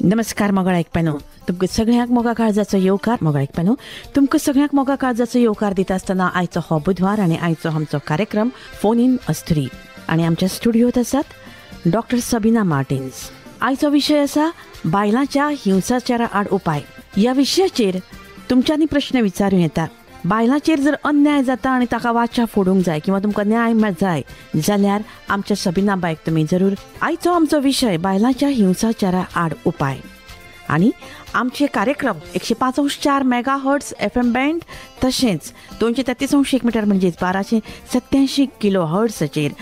नमस्कार मोगाळ आयकप्यांनो, तुमकां सगळ्यांक मोगा काळजाचो येवकार. मोगाळ आयकप्यांनो, तुमकां सगळ्यांक मोगा काळजाचो येवकार दिता आसतना आयचो हो बुधवार आनी आयचो आमचो कार्यक्रम फोन इन अस्तुरी आनी आमच्या स्टुडियोत आसात डॉक्टर सबिना मार्टिन्स. आयचो विशय आसा बायलांच्या हिंसाचारा आड उपाय. ह्या विशयाचेर तुमच्यांनी प्रश्न विचारूं येता. बायलांचेर जर अन्याय जाता आनी ताका वाचा फोडूंक जाय किंवा तुमकां न्याय जाय जाल्यार आमच्या सबिना बायक तुमी जरूर. आयचो आमचो विशय बायलांच्या हिंसाचारा आड उपाय आनी आमचे कार्यक्रम 105.4 मेगा हर्ट्स FM band तशेंच 233.1 मिटर म्हणजेच 1287 किलो हर्ट्साचेर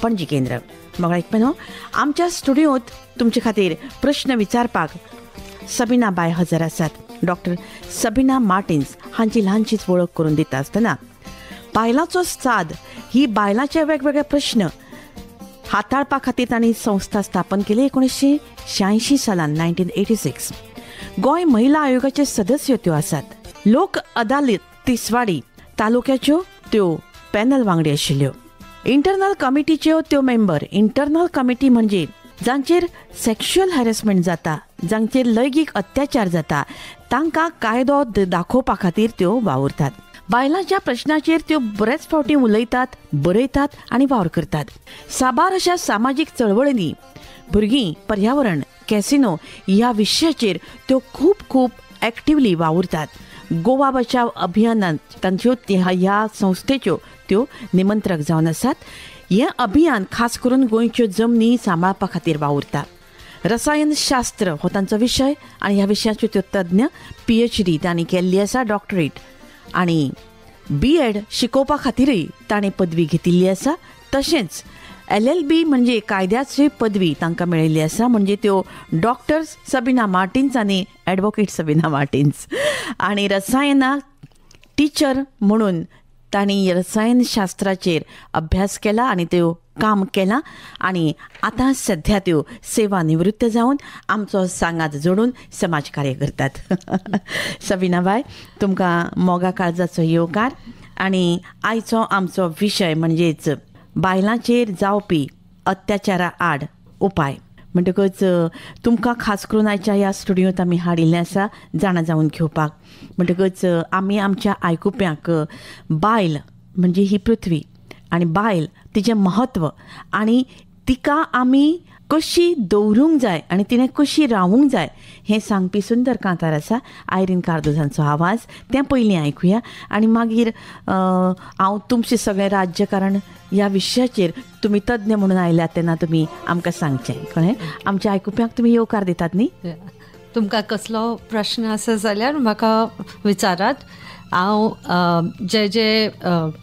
पणजी केंद्र. मग आयकप्यांनो, आमच्या स्टुडियोंत तुमचे खातीर प्रश्न विचारपाक सबिना बाय हजर आसात. डॉक्टर सबिना मार्टिन्स हांची ल्हानशीच वळख करून दिता आसतना बायलांचो साद ही बायलांचे वेगवेगळे प्रश्न हाताळपा खातीर तांणी संस्था स्थापन केली 1986 सालान 1986. गोंय महिला आयोगाचे सदस्य त्यो आसात. लोक अदालत तिसवाडी तालुक्याच्यो त्यो पॅनल वांगडी आशिल्ल्यो. इंटरनल कमिटीच्यो त्यो मेंबर. इंटरनल कमिटी म्हणजे जांचेर सेक्शुअल हॅरेसमेंट जाता, जांचेर लैंगीक अत्याचार जाता तांकां कायदो दाखोवपा खातीर त्यो वावुरतात. बायलांच्या प्रश्नाचेर त्यो बरेच फावटी उलयतात, बरयतात आनी वावर करतात. साबार अशा सामाजीक चळवळींनी भुरगीं, पर्यावरण, कॅसिनो ह्या विशयाचेर त्यो खूब खूब एक्टिवली वावुरतात. गोवा बचाव अभियानांत तांच्यो ह्या संस्थेच्यो त्यो निमंत्रक जावन आसात. हें अभियान खास करून गोंयच्यो जमनी सांबाळपा खातीर वावुरता. रसायनशास्त्र हो तांचो विशय आनी ह्या विशयाच्यो त्यो तज्ञ. PhD तांणी केल्ली आसा, डॉक्टरेट आनी BEd शिकोवपा खातीरय ताणें पदवी घेतिल्ली आसा. तशेंच LLB म्हणजे कायद्याची पदवी तांकां मेळिल्ली आसा. म्हणजे त्यो डॉक्टर सबिना मार्टिन्स आनी एडवोकेट सबिना मार्टिन्स. आनी रसायना टिचर म्हणून तांणी रसायनशास्त्राचेर अभ्यास केला आनी त्यो काम केलां आनी आतां सध्या त्यो सेवा निवृत्त जावन आमचो सांगात जोडून समाज कार्य करतात. सबिना बाय, तुमकां मोगा काळजाचो येवकार. आनी आयचो आमचो विशय म्हणजेच बायलांचेर जावपी अत्याचारा आड उपाय. म्हणटकच तुमकां खास करून आयच्या ह्या स्टुडियोंत आमी हाडिल्लें आसा जाणा जावन घेवपाक. म्हणटकच आमी आमच्या आयकुप्यांक बायल म्हणजे ही पृथ्वी आनी बायल तिचें म्हत्व आनी तिका आमी कशी दवरूंक जाय आनी तिणें कशी रावूंक जाय हें सांगपी सुंदर कांतार आसा. आयरीन कार्दोजांचो आवाज तें पयलीं आयकुया आनी मागीर हांव तुमचें सगळें राज्यकारण ह्या विशयाचेर तुमी तज्ञ म्हणून आयल्यात तेन्ना तुमी आमकां सांगचें. कळ्ळें? आमच्या आयकुप्यांक तुमी येवकार दितात न्ही? तुमकां कसलो प्रश्न आसा जाल्यार म्हाका विचारात. हांव जे जे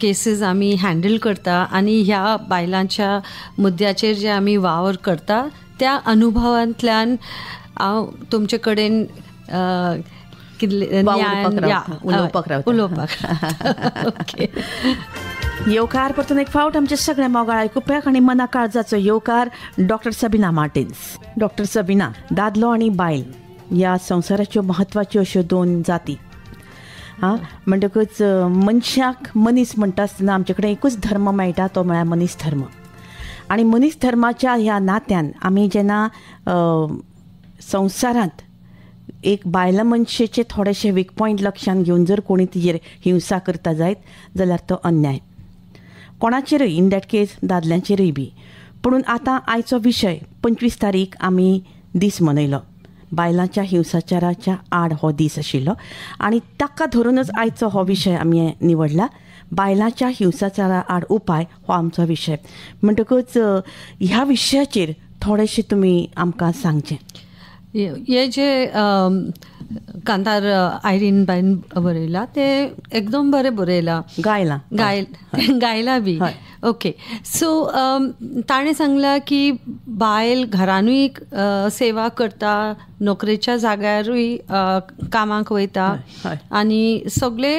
केसीस आमी हँडल करता आनी ह्या बायलांच्या मुद्द्याचेर जे आमी वावर करता त्या अनुभवांतल्यान हांव तुमचे कडेन उलोवपाक. ओके, येवकार परतून एक फावट आमच्या सगळ्या मोगाळ आयकुप्याक आनी मना काळजाचो येवकार डॉक्टर सबिना मार्टिन्स. डॉक्टर सबिना, दादलो आनी बायल ह्या संवसाराच्यो म्हत्वाच्यो अश्यो दोन जाती. हां, म्हणटकच मनशाक मनीस म्हणटा आसतना आमचे कडेन एकूच धर्म मेळटा तो म्हळ्यार मनीस धर्म. आनी मनीस धर्माच्या ह्या नात्यान आमी जेन्ना संवसारांत एक बायला मनशेचे थोडेशे वीक पॉयंट लक्षांत घेवन जर कोणी तिजेर हिंसा करता जायत जाल्यार तो अन्याय कोणाचेरूय, इन that case दादल्यांचेरूय बी. पूण आतां आयचो विशय 25 तारीख आमी दीस मनयलो, बायलांच्या हिंसाचाराच्या आड हो दीस आशिल्लो आनी ताका धरूनच आयचो हो विशय आमी निवडला. बायलांच्या हिंसाचारा आड उपाय हो आमचो विशय. म्हणटकच ह्या विशयाचेर थोडेशें तुमी आमकां सांगचें. हे जे कांतार आयरीन बायन बरयला ते एकदम बरें बरयला, गायला गायला बी. ओके, सो ताणें सांगलां की बायल घरानूय सेवा करता, नोकरेच्या जाग्यारूय कामाक वयता आनी सगळे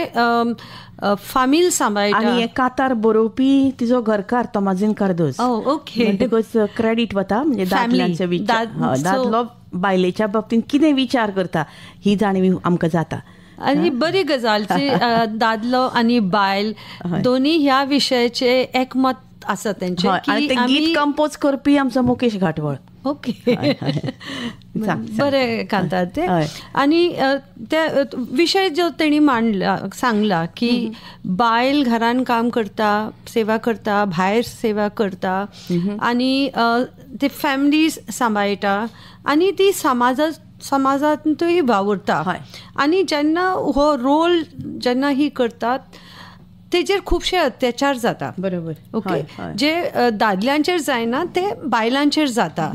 फामील सांबाळटा. आनी हे कातार बरोवपी तिजो घरकार तोमाजीन कार्दोज. ओके, म्हणटकच क्रेडीट वता म्हणजे दादल्यांचो विचार, दादलो बायलेच्या बाबतींत कितें विचार करता ही जाणीव आमकां जाता. आनी बरी गजाल दादलो आनी बायल दोनी ह्या विशयाचे एकमत आसा तेंचे. गीत कंपोज करपी आमचो मुकेश घाटवळ. ओके, बरें कांतार ते. आनी ते विशय जो तेणी मांडला, सांगला की बायल घरान काम करता, सेवा करता, भायर सेवा करता आनी ते फॅमिली सांबाळटा आनी ती समाजांतूय वावुरता. आनी जेन्ना हो रोल जेन्ना ही करतात तेजेर खुबशे अत्याचार जाता. बरोबर. ओके, जे दादल्यांचेर जायना ते बायलांचेर जाता.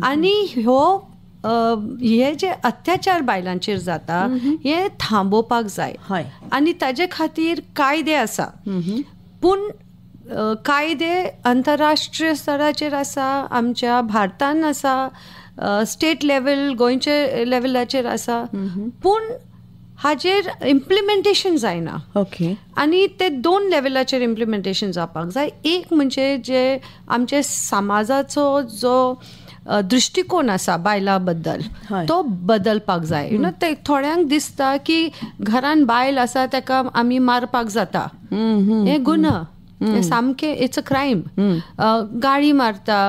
आनी हो हे जे अत्याचार बायलांचेर जाता हे थांबोवपाक जाय आनी ताजे खातीर कायदे आसा. पूण कायदे आंतरराष्ट्रीय स्तराचेर आसा, आमच्या भारतान आसा, स्टेट लेवल, गोंयचे लेवलाचेर आसा, पूण हाजेर इम्प्लिमेंटेशन जायना. ओके, आनी ते दोन लेवलाचेर इम्प्लिमेंटेशन जावपाक जाय. एक म्हणजे जे आमचे समाजाचो जो दृश्टिकोन आसा बायलां बद्दल तो बदलपाक जाय. You know, ते थोड्यांक दिसता की घरान बायल आसा ताका आमी मारपाक जाता, हें गुन्हा, सामकें it's a crime. गाळी मारता,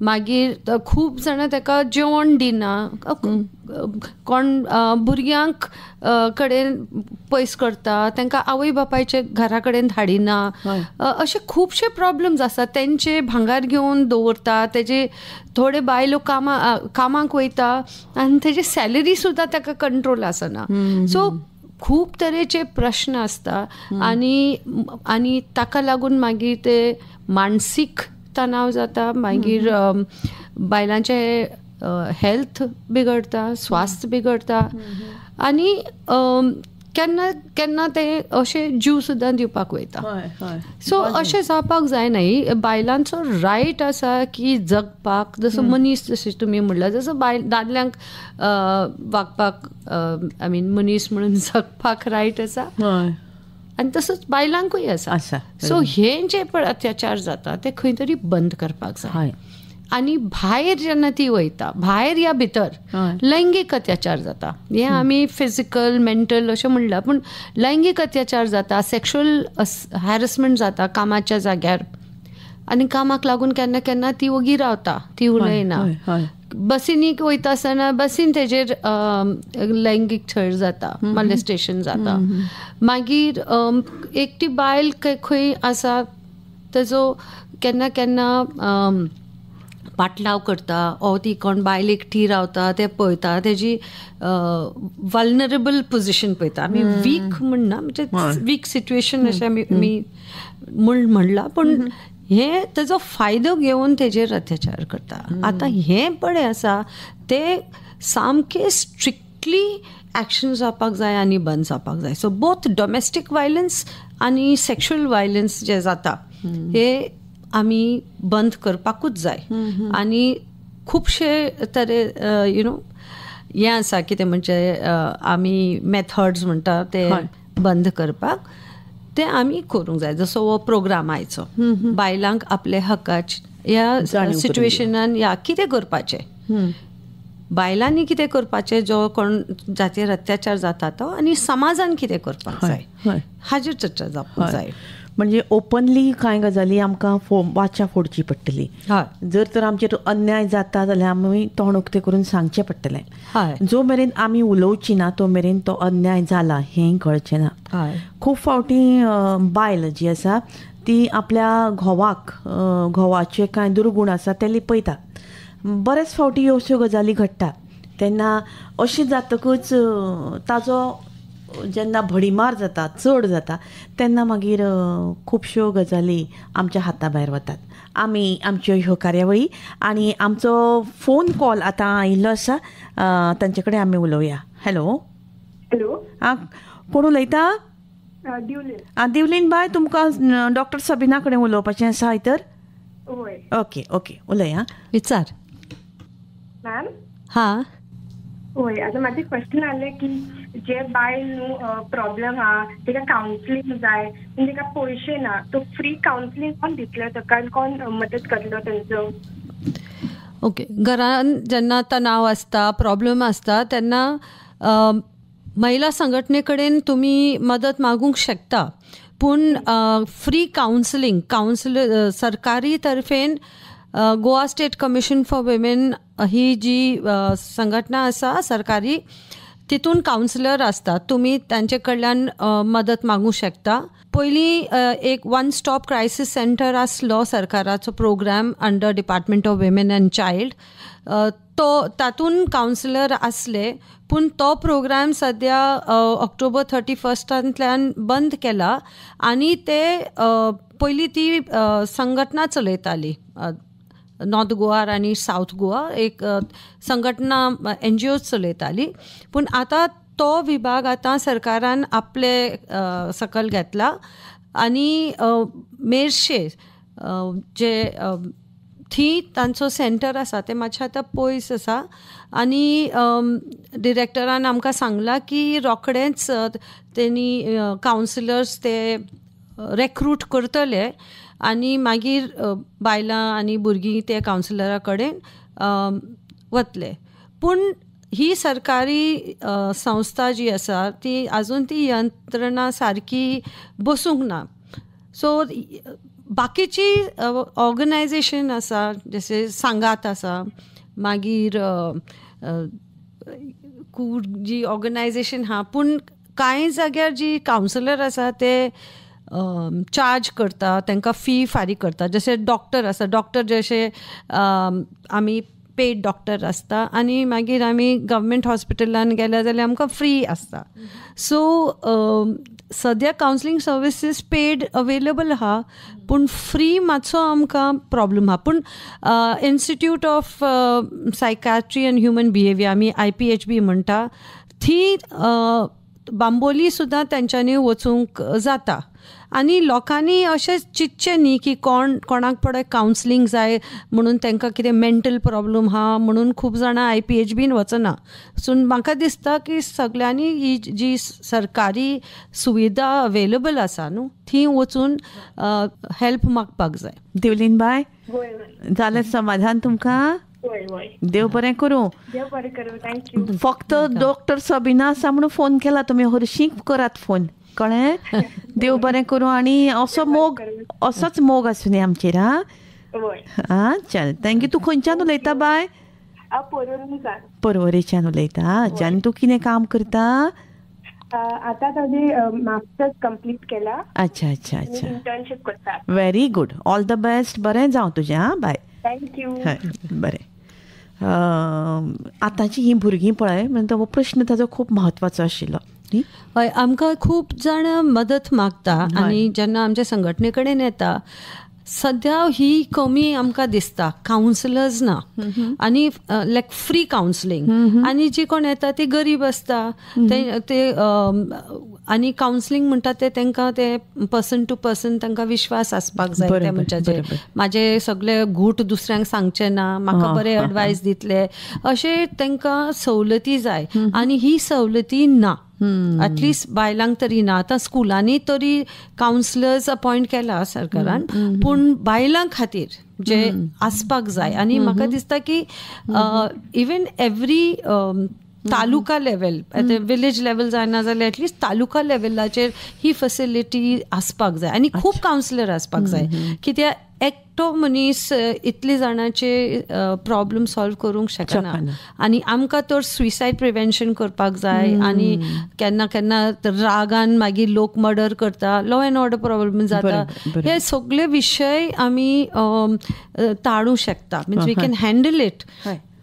मागीर खूब जाणां ताका जेवण दिना, कोण भुरग्यांक कडेन पयस करता, तांकां आवय बापायचे घरा कडेन धाडिना, अशे खुबशे प्रॉब्लम्स आसा. तेंचे भांगर घेवन दवरता, तेजे थोडे बायलो कामाक वयता आनी तेजी सॅलरी सुद्दां ताका कंट्रोल आसना. सो खूब तरेचे प्रश्न आसता आनी आनी ताका लागून मागीर ते मानसीक तणाव जाता, मागीर बायलांचे हेल्थ बिगडता, स्वास्थ्य बिगडता आनी केन्ना केन्ना ते अशे जीव सुद्दां दिवपाक वयता. सो अशें जावपाक जायना. बायलांचो रायट आसा की जगपाक, जसो मनीस, जशें तुमी म्हणलां, जसो बायल दादल्यांक वागपाक, I mean मनीस म्हणून जगपाक रायट आसा आनी तसोच बायलांकूय आसा. सो हे जे पळय अत्याचार जाता ते खंय तरी बंद करपाक जाय. आनी भायर जेन्ना ती वयता, भायर या भितर लैंगीक अत्याचार जाता. हे आमी फिजिकल, मेंटल अशें म्हणलां, पूण लैंगीक अत्याचार जाता, सेक्शुअल हॅरसमेंट जाता कामाच्या जाग्यार आनी कामाक लागून केन्ना केन्ना ती ओगी रावता, ती उलयना. बसींनी वयता आसतना बसीन तेजेर लैंगीक छळ जाता, मॉलेस्टेशन जाता. मागीर एकटी बायल खंय आसा तेजो केन्ना केन्ना पाटलाव करता, ओ ती कोण बायल एकटी रावता ते पळयता, तेजी वल्नरेबल पोजिशन पळयता. आमी वीक म्हणना, म्हणजे वीक सिट्युएशन अशें आमी म्हण म्हणलां, पूण हे तेजो फायदो घेवन तेजेर अत्याचार करता. आतां हें पळय आसा ते सामकें स्ट्रिक्टली एक्शन जावपाक जाय आनी बंद जावपाक जाय. सो बोथ डोमेस्टीक वायलन्स आनी सेक्शुअल वायलन्स जे जाता हे आमी बंद करपाकूच जाय. आनी खुबशे तरे you know हें आसा कितें म्हणजे आमी मेथड्स म्हणटा ते बंद करपाक, ते आमी करूंक जाय. जसो हो प्रोग्राम आयचो, बायलांक आपले हक्काचे ह्या सिट्युएशनान ह्या कितें करपाचें, बायलांनी कितें करपाचें, जो कोण जाचेर अत्याचार जाता तो, आनी समाजान कितें करपाक जाय हाजेर चर्चा जावपाक जाय. म्हणजे ओपनली कांय गजाली आमकां वाचा फोडची पडटली. जर तर आमचेर अन्याय जाता जाल्यार आमी तोंड उक्तें करून सांगचें पडटलें. जो मेरेन आमी उलोवची ना तो मेरेन तो अन्याय जाला हें कळचें ना. खूब फावटी बायल जी आसा ती आपल्या घोवाक, घोवाचे कांय दुर्गूण आसा ते लिपयता. बरेच फावटी अश्यो गजाली घडटा. तेन्ना अशें जातकूच ताजो जेन्ना भडीमार जाता, चड जाता, तेन्ना मागीर खुबश्यो गजाली आमच्या हाता भायर वतात. आमी आमच्यो ह्यो कार्यावळी आनी आमचो फोन कॉल आतां आयिल्लो आसा, तांचे कडेन आमी उलोवया. हॅलो. हॅलो. आं, कोण उलयता? दिवलीन. आं, दिवलीन बाय, तुमकां डॉक्टर सबिना कडेन उलोवपाचें आसा तर? वय. ओके ओके, उलय. आं, विचार मॅम. हां, वय. आतां म्हाजें क्वेश्चन आसलें की जे बायल न्हू प्रॉब्लम आहा तेका कावन्सिलींग जाय, पूण तेका पयशे ना, तो फ्री कावन्सिलींग कोण दितलो तेका, कोण मदत करतलो तेंचो? ओके, घरान जेन्ना तणाव आसता, प्रॉब्लम आसता, तेन्ना महिला संघटने कडेन तुमी मदत मागूंक शकता. पूण फ्री कावन्सिलींग, कावन्सिलर सरकारी तर्फेन Goa state commission for women ही जी संघटना आसा सरकारी, तितून कावन्सिलर आसता, तुमी तांचे कडल्यान मदत मागूं शकता. पयलीं एक वन स्टॉप क्रायसीस सेंटर आसलो सरकाराचो programme under department of women and child, तो तातूंत कावन्सिलर आसले, पूण तो प्रोग्राम सद्या ऑक्टोबर 31 बंद केला आनी ते पयलीं ती संघटना चलयताली नॉर्थ गोवा आनी सावथ गोवा, एक संघटना NGO चलयताली, पूण आतां तो विभाग आतां सरकारान आपले सकल घेतला आनी मेरशे जे थी तांचो सेंटर आसा तें मातशें आतां पयस आसा आनी डिरेक्टरान आमकां सांगलां की रोखडेंच तेणी कावन्सिलर्स ते रेक्रूट करतले आनी मागीर बायलां आनी भुरगीं ते कावन्सिलरा कडेन वतले. पूण ही सरकारी संस्था जी आसा ती आजून ती यंत्रणा सारकी बसूंक ना. सो बाकीची ऑर्गनायजेशन आसा जशें सांगात आसा, मागीर कूड जी ऑर्गनायजेशन आहा, पूण कांय जाग्यार जी कावन्सिलर आसा ते चार्ज करता, तांकां फी फारीक करता. जशें डॉक्टर आसा, डॉक्टर जशें आमी पेड डॉक्टर आसता आनी मागीर आमी गव्हर्मेंट हॉस्पिटलान गेल्या जाल्यार आमकां फ्री आसता. सो सद्या कावन्सिलींग सर्विसीस पेड अवेलेबल आहा, पूण फ्री मातसो आमकां प्रॉब्लम आहा. पूण institute of psychiatry and human behaviour, आमी IPHB म्हणटा, थी बांबोली सुद्दां तेंच्यांनी वचूंक जाता आनी लोकांनी अशें चिंतचें न्ही की कोण कोणाक पळय कावन्सिलींग जाय म्हणून तांकां कितें मेंटल प्रॉब्लम आहा म्हणून खूब जाणां IPHBन वचना. सो म्हाका दिसता की सगळ्यांनी ही जी सरकारी सुविधा अवेलेबल आसा न्हू थी वचून हेल्प मागपाक जाय. देवलीन बाय, जालें समाधान तुमकां? देव बरें करूं. देव बरें करूं. Thank you. फक्त डॉक्टर सबीना आसा म्हणून फोन केला, तुमी हरशीं करात फोन, कळ्ळें? देव बरें करूं आनी असो मोग, असोच मोग आसूं आमचेर. हा हा, चल, thank you. तूं खंयच्यान उलयता बाय? पर्वरेच्यान उलयता. अच्छा, आनी तूं कितें काम करता आतां? ताजें मास्टर्स कंप्लीट केला. अच्छा अच्छा अच्छा, इंटर्नशीप करता. Very good, all the best. बरें जावं तुजें. आं, बाय. Thank you. बरें. आतांची ही भुरगीं पळय म्हणटा हो प्रश्न ताजो खूब म्हत्वाचो आशिल्लो. हय, आमकां खूब जाण मदत मागता आनी जेन्ना आमच्या संघटने कडेन येता, सद्या ही कमी आमकां दिसता, कावन्सिलर्स ना आनी लायक फ्री कावन्सिलींग, आनी जी कोण येता ती गरीब आसता, ते आनी कावन्सिलींग म्हणटा ते तांकां ते पर्सन टू पर्सन तांकां विश्वास आसपाक जाय त्या मनशाचेर, म्हाजे सगळे घूट दुसऱ्यांक सांगचे ना, म्हाका बरे एडवायस दितले, अशें तांकां सवलती जाय आनी ही सवलती ना, एटलिस्ट बायलांक तरी ना. आतां स्कुलांनी तरी कावन्सिलर्स अपॉयंट केला सरकारान, पूण बायलां खातीर जे आसपाक जाय. आनी म्हाका दिसता की even every taluka level, आतां विलेज लेवल जायना जाल्यार एटलिस्ट तालुका लेवलाचेर ही फेसिलिटी आसपाक जाय आनी खूब कावन्सिलर आसपाक जाय, कित्याक एकटो मनीस इतले जाणांचे प्रॉब्लम सॉल्व करूंक शकना. आनी आमकां तर सुसायड प्रिवेन्शन करपाक जाय आनी केन्ना केन्ना रागान मागीर लोक मर्डर करता, लॉ एंड ऑर्डर प्रॉब्लम जाता, हे सगळे विशय आमी टाळूं शकता, means we can handle it,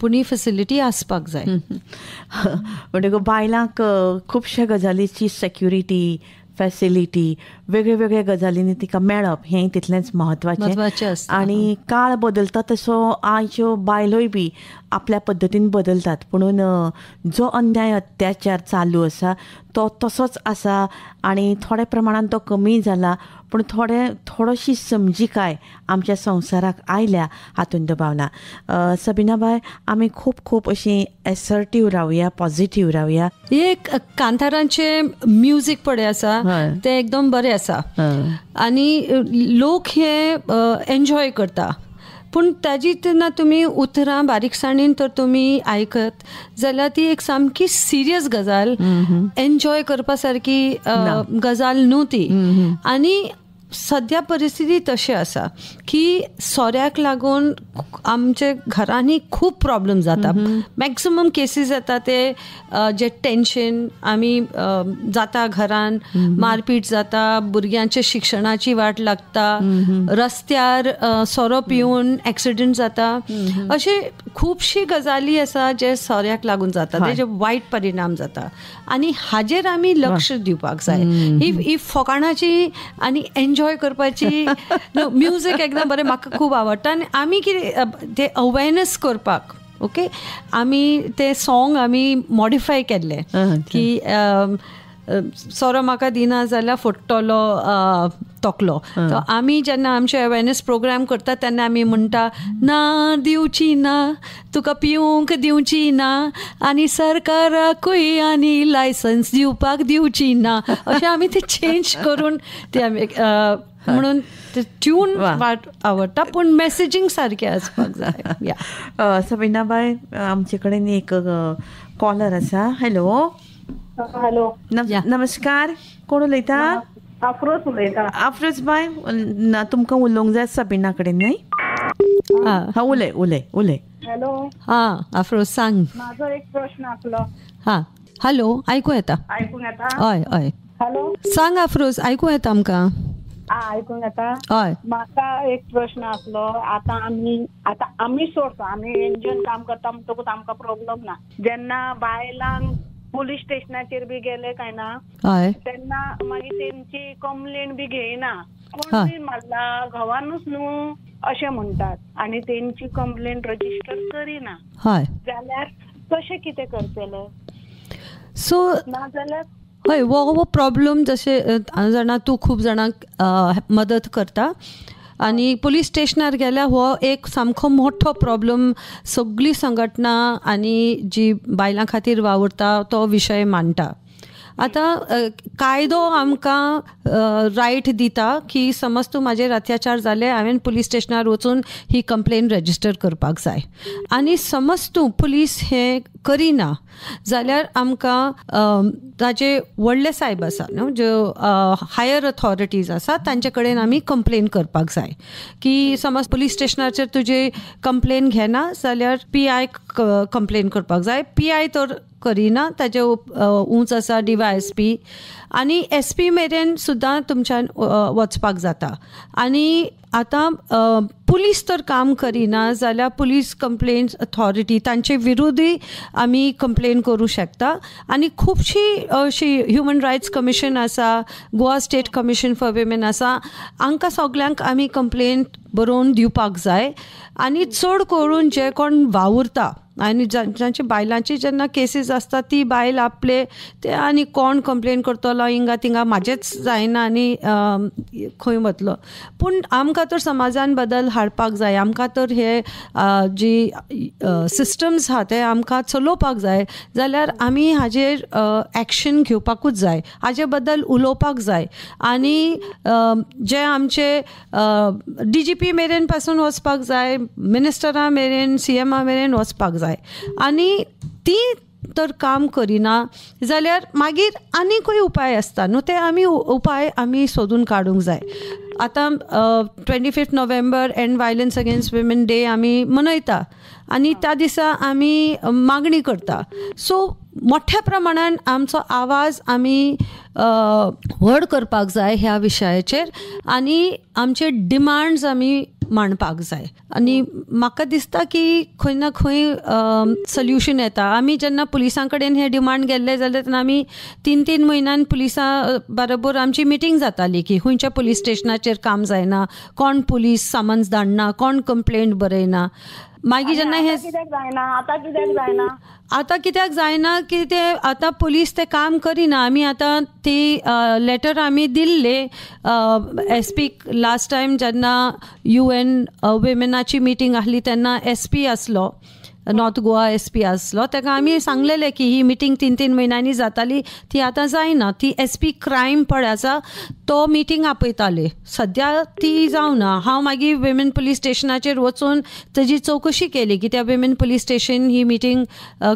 पूण ही फेसिलिटी आसपाक जाय. म्हणटकच बायलांक खुबश्या गजालीची सेक्युरिटी, फॅसिलिटी, वेगळे वेगळे गजालींनी तिका मेळप हें तितलेंच म्हत्वाचें. आनी काळ बदलता तसो आयच्यो बायलोय बी आपल्या पद्दतीन बदलतात, पुणून जो अन्याय अत्याचार चालू आसा तो तसोच आसा आनी थोड्या प्रमाणान तो कमी जाला, पूण थोडीशी समजिकाय आमच्या संवसाराक आयल्या हातूंत दुबाव ना. सबीना बाय, आमी खूब खूब अशी एसर्टीव रावया, पॉझिटीव रावया. एक कांतारांचें म्युजीक पळय आसा तें एकदम बरें आसा आनी लोक हे एन्जॉय करता, पूण ताजी तेन्ना तुमी उतरां बारीकसाणेन तर तुमी आयकत जाल्यार ती एक सामकी सिरियस गजाल, एन्जॉय करपा सारकी गजाल न्हू ती. आनी सद्या परिस्थिती तशी आसा की सोऱ्याक लागून आमचे घरांनी खूब प्रॉब्लम जाता. मॅक्सिमम केसीस येता ते जे टेन्शन आमी जाता घरान, मारपीट जाता, भुरग्यांच्या शिक्षणाची वाट लागता, रस्त्यार सोरो पिवन एक्सिडंट जाता, अशे खुबशी गजाली आसा जे सोऱ्याक लागून जाता, तेजे वायट परिणाम जाता आनी हाजेर आमी लक्ष दिवपाक जाय. ही फकाणाची आनी एन्जॉय करपाची म्युजीक एकदम बरें म्हाका खूब आवडटा आनी आमी कितें ते अवेरनेस करपाक ओके आमी ते सॉंग आमी मॉडिफाय केल्ले की सोरो म्हाका दिना जाल्यार फोडटलो तोकलो. तो आमी जेन्ना आमचे अवेरनेस प्रोग्राम करता तेन्ना आमी म्हणटा ना दिवची ना तुका पिवंक दिवची ना आनी सरकाराकूय आनी लायसन्स दिवपाक दिवची ना, अशें आमी ते चेंज करून ते आमी म्हणून ते ट्यून आवडटा पूण मॅसेजींग सारकें आसपाक जाय. सबिना बाय, आमचे कडेन एक कॉलर आसा. हॅलो. हॅलो, नमस्कार. कोण उलयता? अफरोज उलयता. अफरोज बाय, तुमकां उलोवंक जाय सबिना कडेन न्हय? हा, उलय उलय उलय. हॅलो. हा अफरोज, सांग. म्हाजो एक प्रश्न आसलो. हा हॅलो, आयकूं येता? आयकूंक येता? हय हय. हॅलो, सांग अफरोज, आयकूं येता आमकां? आयकूंक येता. हय, म्हाका एक प्रश्न आसलो. आतां आमी सोडता, आमी एनजीओन काम करता म्हणटकूच आमकां प्रॉब्लम ना. जेन्ना बायलांक पुलीस स्टेशनाचेर बी गेले काय ना तेन्ना मागीर तेंची कंप्लेन बी घेयना, कोण बी मारला घोवानूच न्हू अशें म्हणटात आनी तेंची कंप्लेन रजिस्टर करिना जाल्यार कशें कितें करतले? सो नाजाल्यार हय, हो प्रॉब्लम जशें जाणा तूं खूब जाणांक मदत करता आनी पुलीस स्टेशनार गेल्यार हो एक सामको मोठो प्रॉब्लम. सगळी संघटना आनी जी बायलां खातीर वावुरता तो विशय मांडटा. आतां कायदो आमकां रायट दिता की समज तूं म्हाजेर अत्याचार जाले, हांवें पुलीस स्टेशनार वचून ही कंप्लेन रजिस्टर करपाक जाय. आनी समज तूं पुलीस हें करिना जाल्यार आमकां ताजे व्हडले सायब आसा न्हू, ज्यो हायर अथॉरिटीज आसा तांचे कडेन आमी कंप्लेन करपाक जाय की समज पुलीस स्टेशनाचेर तुजी कंप्लेन घेना जाल्यार पी I complain करपाक जाय. पी I तर करिना, ताजे उंच आसा डी वाय एस पी आनी एस पी मेरेन सुद्दां तुमच्यान वचपाक जाता. आनी आतां पुलीस तर काम करिना जाल्यार पुलीस कंप्लेन अथॉरिटी तांचे विरुद्धूय आमी कंप्लेन करूं शकता. आनी खुबशी अशी ह्युमन रायट्स कमिशन आसा, Goa state commission for women आसा, हांकां सगल्यांक आमी कंप्लेन बरोवन दिवपाक जाय. आनी चड करून जे कोण वावुरता आनी जांचे बायलांची जेन्ना केसीस आसता ती बायल आपले ते आनी कोण कंप्लेन करतलो हिंगा थिंगा म्हाजेच जायना आनी खंय वतलो. पूण आमकां तर समाजान बदल हाडपाक जाय, आमकां तर हे जी सिस्टम्स आहा ते आमकां चलोवपाक जाय जाल्यार आमी हाजेर एक्शन घेवपाकूच जाय, हाजे बद्दल उलोवपाक जाय. आनी जे आमचे डी जी पी मेरेन पासून वचपाक जाय, मिनिस्टरा मेरेन, सी एमा मेरेन वचपाक जाय. आनी ती तर काम करिना जाल्यार मागीर आनीकूय उपाय आसता न्हू, ते आमी उपाय आमी सोदून काडूंक जाय. आतां 25 November end violence against women day आमी मनयता आनी त्या दिसा आमी मागणी करता. सो मोठ्या प्रमाणान आमचो आवाज आमी व्हड करपाक जाय ह्या विशयाचेर आनी आमचे डिमांड्स आमी मांडपाक जाय. आनी म्हाका दिसता की खंय ना खंय सोल्युशन येता. आमी जेन्ना पुलिसां कडेन हे डिमांड गेल्ले जाल्यार तेन्ना आमी 3-3 म्हयन्यान पुलिसां बरोबर आमची मिटींग जाताली की खंयच्या पुलीस स्टेशनाचेर काम जायना, कोण पुलीस समन्स धाडना, कोण कंप्लेंट बरयना. मागीर जेन्ना हे आतां कित्याक जायना की ते आतां पुलीस ते काम करिना. आमी आतां ती लेटर आमी दिल्ले एस पी लास्ट टायम जेन्ना you N विमेनाची मिटींग आसली तेन्ना एस पी आसलो नॉर्थ गोवा एस पी आसलो ताका आमी सांगलेलें की ही मिटींग 3-3 म्हयन्यांनी जाताली ती आतां जायना. ती एस पी क्रायम पळय आसा तो मिटींग आपयताले, सद्या ती जावना. हांव मागीर विमेन पुलीस स्टेशनाचेर वचून तेजी चवकशी केली की त्या विमेन पुलीस स्टेशन ही मिटींग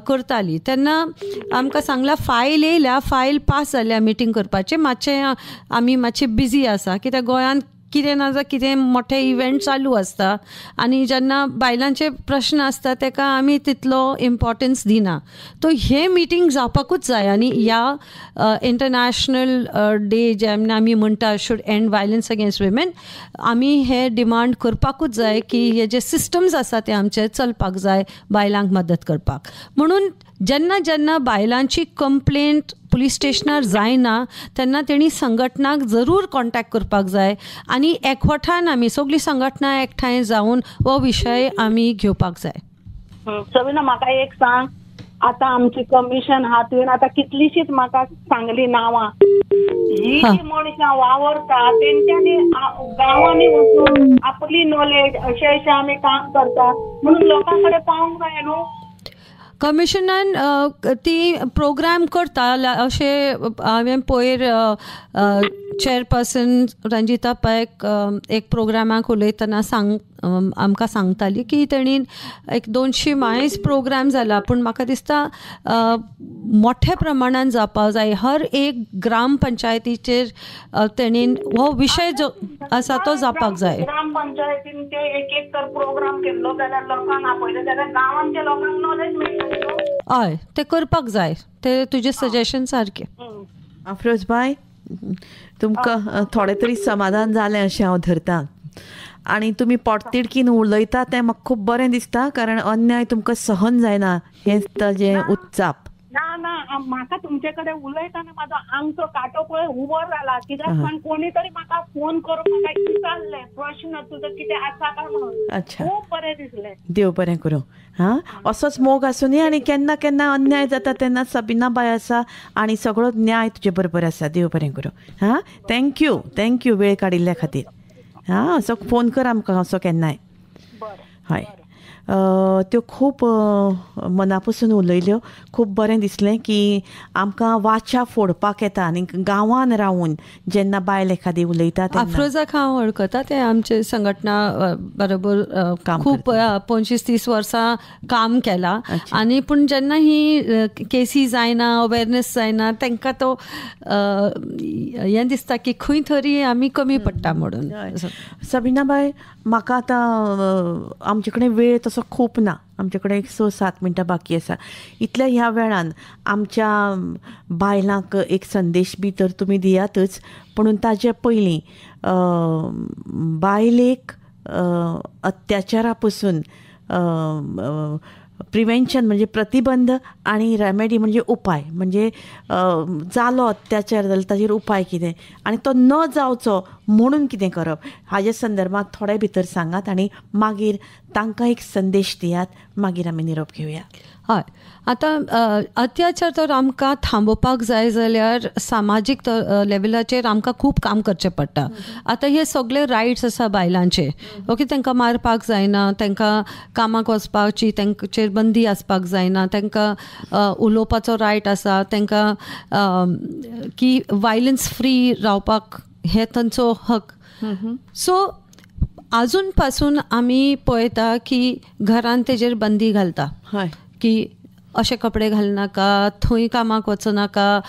करताली तेन्ना आमकां सांगलां फायल येयल्या, फायल पास जाल्या मिटींग करपाचें, मातशें आमी मातशें बिजी आसा कित्याक गोंयांत कितें ना जाल्यार कितें मोठे इव्हेंट चालू आसता आनी जेन्ना बायलांचे प्रश्न आसता ताका आमी तितलो इम्पॉर्टन्स दिना. तो हे मिटींग जावपाकूच जाय आनी ह्या इंटरनॅशनल डे जेन्ना आमी म्हणटा should end violence against women, आमी हे डिमांड करपाकूच जाय की हे जे सिस्टम्स आसा ते आमचे चलपाक जाय बायलांक मदत करपाक. म्हणून जेन्ना जेन्ना बायलांची कंप्लेंट पुलीस स्टेशनार जायना तेन्ना तेणी संघटनाक जरूर कॉन्टॅक्ट करपाक जाय आनी एकवठान आमी सगळीं संघटना एकठांय जावन हो विशय आमी घेवपाक जाय. सविना म्हाका एक सांग, आतां आमची कमिशन आहा तुवें आतां कितलीशीच म्हाका सांगली नांवां, ही जी मनशां वावरता तेंच्यांनी गांवांनी वचून आपली नॉलेज अशें अशें आमी काम करता म्हणून लोकां कडेन पावंक जाय न्हू. कमिशनान ती प्रोग्राम करता अशें हांवें पयर चेअरपर्सन रंजिता पैक एक प्रोग्रामाक उलयतना आमकां सांगताली की तेणी एक 200 मायज प्रोग्राम जाला, पूण म्हाका दिसता मोठ्या प्रमाणान जावपाक जाय. हर एक ग्राम पंचायतीचेर तेणी हो विशय जो आसा तो जावपाक जाय. ग्राम पंचायतीन ते एक एक तर प्रोग्राम केल्लो जाल्यार लोकांक आपयले जाल्यार गांवांच्या लोकांक नॉलेज मेळटा. हय, ते करपाक जाय, ते तुजें सजेशन सारकें. अफरोज बाय, तुमकां थोडें तरी समाधान जालें अशें हांव धरतां आनी तुमी पोटतिडकीन उलयता तें म्हाका खूब बरें दिसता, कारण अन्याय तुमकां सहन जायना हें ताजें उत्चाप. ना ना, म्हाका तुमचे कडेन उलयतना म्हाजो आंगचो कांटो पळय उबो जाला, कित्याक पण कोणी तरी म्हाका फोन करून म्हाका विचारलें प्रश्न तुजो कितें आसा काय म्हणून. अच्छा, खूब बरें दिसलें. देव बरें करूं. हां, असोच मोग आसूनी आनी केन्ना केन्ना अन्याय जाता तेन्ना सबिना बाय आसा आनी सगळो न्याय तुजे बरोबर आसा. देव बरें करूं. हां, thank you, thank you वेळ काडिल्ल्या खातीर. हां, असो फोन कर आमकां असो केन्नाय. हय, त्यो खूब मना पसून उलयल्यो, खूब बरें दिसलें की आमकां वाचा फोडपाक येता आनी गांवान रावून जेन्ना बायल एखादी उलयता. अफरोजाक हांव वळखता, ते आमचे संघटना बरोबर खूब 25-30 वर्सां काम केलां आनी पूण जेन्ना ही केसी जायना, अवेरनेस जायना, तांकां तो हें दिसता की खंय तरी आमी कमी पडटा म्हणून. सबिना बाय, म्हाका आतां आमचे कडेन वेळ तसो खूब ना, आमचे कडेन एक 6-7 मिनटां बाकी आसा. इतल्या ह्या वेळान आमच्या बायलांक एक संदेश बी तर तुमी दियातच, पूण ताजे पयलीं बायलेक अत्याचारा पसून प्रिवेन्शन म्हणजे प्रतिबंध आनी रेमेडी म्हणजे उपाय, म्हणजे जालो अत्याचार जाल्यार ताजेर उपाय कितें आनी तो न जावचो म्हणून कितें करप हाजे संदर्भात थोडे भितर सांगात आनी मागीर तांकां एक संदेश दियात, मागीर आमी निरोप घेवया. हय, आतां अत्याचार तर आमकां थांबोवपाक जाय जाल्यार सामाजीक लेवलाचेर आमकां खूब काम करचें पडटा. आतां हे सगळे रायट्स आसा बायलांचे, ओके, तांकां मारपाक जायना, तांकां कामाक वचपाची तांचेर बंदी आसपाक जायना, तांकां उलोवपाचो रायट आसा, तांकां की वायलन्स फ्री रावपाक हे तांचो हक. सो आजून पासून आमी पळयता की घरान तेजेर बंदी घालता की अशे कपडे घालनाका, थंय कामाक वचनाका,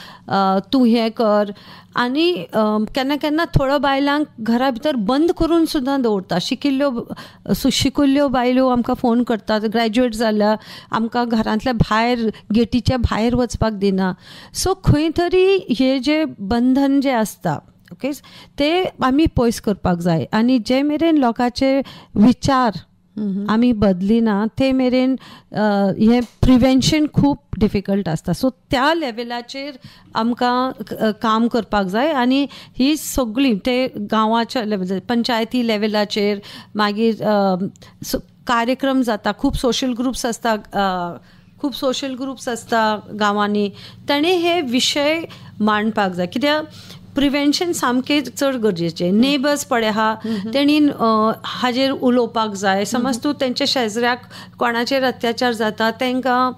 तूं हें कर, आनी केन्ना केन्ना थोड्या बायलांक घरा भितर बंद करून सुद्दां दवरता. शिकिल्ल्यो बायलो आमकां फोन करतात, ग्रॅज्युएट जाल्या, आमकां घरांतल्या भायर गेटीच्या भायर वचपाक दिना. सो खंय तरी हे जे बंधन जे आसता, ओके, ते आमी पयस करपाक जाय आनी जे मेरेन लोकांचे विचार आमी बदलिना ते मेरेन हें प्रिवेन्शन खूब डिफिकल्ट आसता. सो त्या लेवलाचेर आमकां काम करपाक जाय आनी ही सगळी ते गांवाच्या लेवल, पंचायती लेवलाचेर मागीर कार्यक्रम जाता, खूब सोशल ग्रुप्स आसता, खूब सोशल ग्रुप्स आसता गांवांनी, ताणें हे विशय मांडपाक जाय. कित्याक प्रिवेन्शन सामकें चड गरजेचें. नेबर्स पळय आहा तेणी हाजेर उलोवपाक जाय. समज तूं तेंच्या शेजऱ्याक कोणाचेर अत्याचार जाता तांकां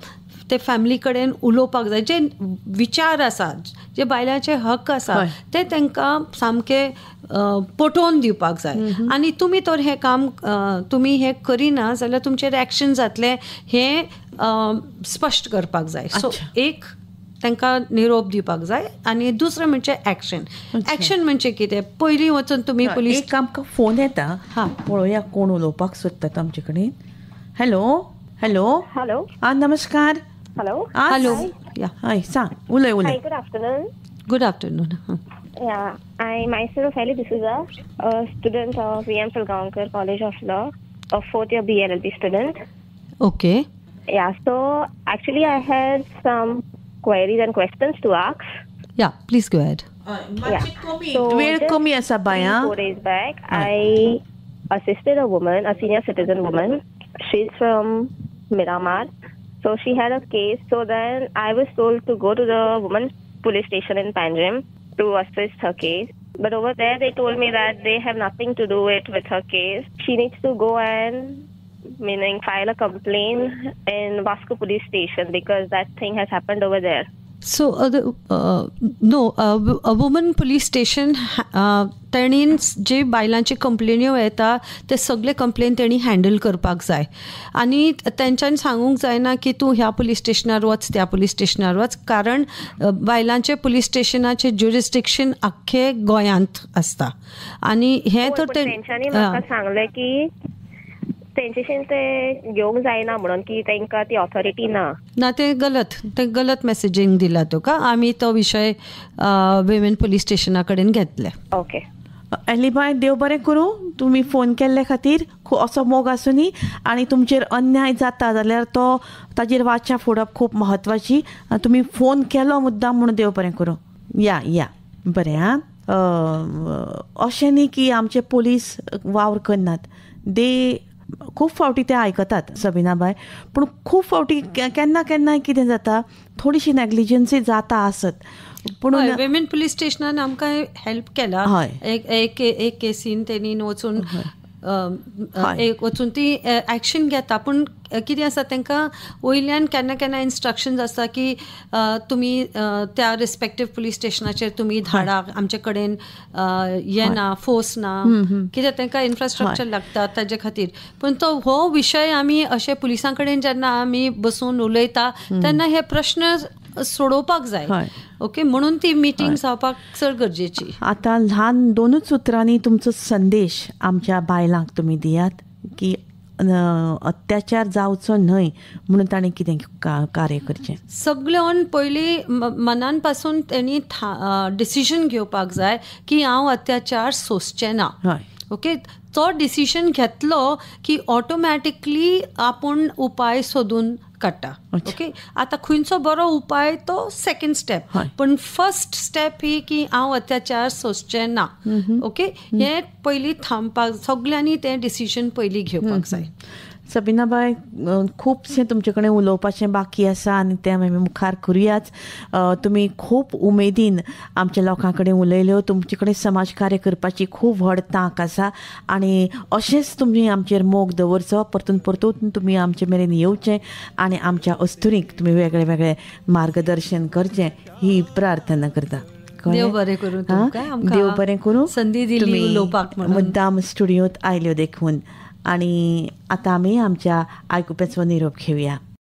ते फॅमिली कडेन उलोवपाक जाय. जे विचार आसा, जे बायलांचे हक्क आसा ते तांकां सामके पटोवन दिवपाक जाय. आनी तुमी तर हें काम तुमी हें करिना जाल्यार तुमचेर एक्शन जातलें हें स्पश्ट करपाक जाय. सो एक तांकां निरोप दिवपाक जाय आनी दुसरें म्हणजे एक्शन. एक्शन म्हणजे कितें, पयलीं वचून तुमी पुलीस. एक आमकां फोन येता, पळोवया कोण उलोवपाक सोदता आमचे कडेन. हॅलो हॅलो हॅलो, आं नमस्कार. हॅलो हॅलो, हय सांग, उलय उलय. Good afternoon. Good afternoon. Yeah, I myself Ellie D'Souza, a student of V.M. Pilgaonkar College of Law, a fourth year BLLB student. Okay. Yeah, so actually I had some queries and questions to ask. Yeah, please go ahead. Yeah. So वेळ कमी आसा बाय. 4 days back, I assisted a woman, a senior citizen woman. She's from Miramar. So she had a case. So then I was told to go to the women's police station in Panjim to assist her case. But over there they told me that they have nothing to do it with her case. She needs to go and, meaning, file a complaint in Vasco police station because that thing has happened over there. So, no, a woman police station, तेणीन जे बायलांची कंप्लेन्यो येता ते सगळे complain तेणी handle करपाक जाय. आनी तेंच्यान सांगूंक जायना की तूं ह्या पुलीस स्टेशनार वच, त्या पुलीस स्टेशनार वच, कारण बायलांचे पुलीस स्टेशनाचे ज्युरिस्डिक्शन आख्खे गोंयांत आसता. आनी हें तर तेंच्यांनी म्हाका सांगलें की तेंच्याशीन ते घेवंक जायना म्हणून, की तांकां ती ऑथॉरिटी ना. ना, ते गलत, ते गलत मॅसेजींग दिला तुका. आमी तो विशय विमेन पुलीस स्टेशना कडेन घेतले. ओके एलीबाय, देव बरें करूं, तुमी फोन केल्ले खातीर. असो मोग आसुनी आनी तुमचेर अन्याय जाता जाल्यार तो ताजेर वाचा फोडप खूब म्हत्वाची. तुमी फोन केलो मुद्दाम म्हणून देव बरें करूं. या या बरें. आं, अशें न्ही की आमचे पोलीस वावर करनात, दे खूब फावटी ते आयकतात सबिनाबाय, पूण खूब फावटी केन्ना केन्ना कितें जाता, थोडीशी नेग्लिजन्सी जाता आसत. पूण विमेन पुलीस स्टेशनान आमकां हेल्प केला. एक एक केसीन तेणीन वचून एक वचून ती एक्शन घेता. पूण कितें आसा, तांकां वयल्यान केन्ना केन्ना इन्स्ट्रक्शन्स आसता की तुमी त्या रिस्पेक्टीव पुलीस स्टेशनाचेर तुमी धाडा, आमचे कडेन येना, फोर्स ना, कित्याक तांकां इन्फ्रास्ट्रक्चर लागता ताजे खातीर. पूण तो हो विशय आमी अशे पुलिसां कडेन जेन्ना आमी बसून उलयता तेन्ना हे प्रश्न सोडोवपाक जाय. ओके, म्हणून ती मिटींग जावपाक चड गरजेची. आतां ल्हान दोनूच उतरांनी तुमचो संदेश आमच्या बायलांक तुमी दियात की अत्याचार जावचो न्हय म्हणून ताणें कितें कार्य करचें. सगळ्यान पयलीं मनान पासून तेणी डिसिजन घेवपाक जाय की हांव अत्याचार सोंसचें ना. ओके, तो डिसिजन घेतलो की ऑटोमॅटिकली आपूण उपाय सोदून काडटा. ओके, आतां खंयचो बरो उपाय तो सेकंड स्टेप, पूण फर्स्ट स्टेप ही की हांव अत्याचार सोंसचें ना. ओके, हें पयलीं थांबपाक सगल्यांनी तें डिसिजन पयलीं घेवपाक जाय. सबिनाबाय, खुबशें तुमचे कडेन उलोवपाचें बाकी आसा आनी तें आमी मुखार करुयाच. तुमी खूब उमेदीन आमच्या लोकां कडेन उलयल्यो. तुमचे कडेन समाज कार्य करपाची खूब व्हड तांक आसा आनी अशेंच तुमी आमचेर मोग दवरचो, परतून परतून तुमी आमचे मेरेन येवचें आनी आमच्या अस्तुरीक तुमी वेगळे वेगळे मार्गदर्शन करचें ही प्रार्थना करता. देव बरें करूं तुमकां, देव बरें करूं, संदी दिली उलोवपाक, मुद्दाम स्टुडियोंत आयल्यो देखून. आनी आतां आमी आमच्या आयकुप्याचो निरोप घेवया.